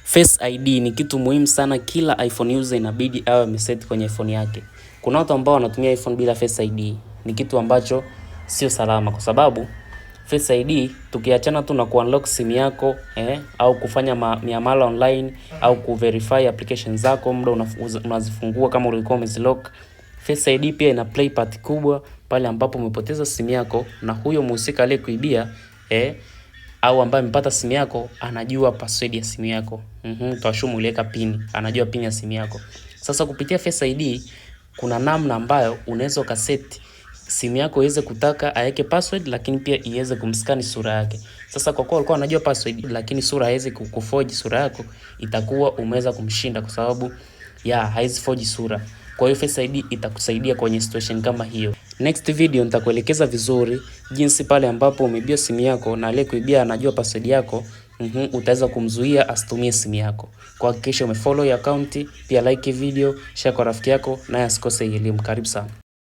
Face ID ni kitu muhimu sana, kila iPhone user inabidi awe ameset kwenye iPhone yake. Kuna watu ambao wanatumia iPhone bila Face ID, ni kitu ambacho sio salama kwa sababu Face ID tukiachana tu na kuunlock simu yako au kufanya miamala online au kuverify application zako muda unazifungua kama ulikuwa umezilock. Face ID pia ina play part kubwa pale ambapo umepoteza simu yako na huyo mhusika aliyekuibia au ambaye amepata simu yako anajua password ya simu yako. Tuashumu uliweka pin, anajua pin ya simu yako. Sasa kupitia Face ID kuna namna ambayo unaweza ukaseti simu yako iweze kutaka aweke password, lakini pia iweze kumskani sura yake. Sasa kwa kuwa alikuwa anajua password, lakini sura haiwezi kuforge sura yako, itakuwa umeweza kumshinda kwa sababu ya haiwezi forge sura. Kwa hiyo Face ID itakusaidia kwenye situation kama hiyo. Next video nitakuelekeza vizuri jinsi pale ambapo umeibia simu yako na aliyekuibia anajua password yako, utaweza kumzuia asitumie simu yako. Kwa hakikisha umefollow account, pia like video, share kwa rafiki yako naye asikose elimu. Karibu sana.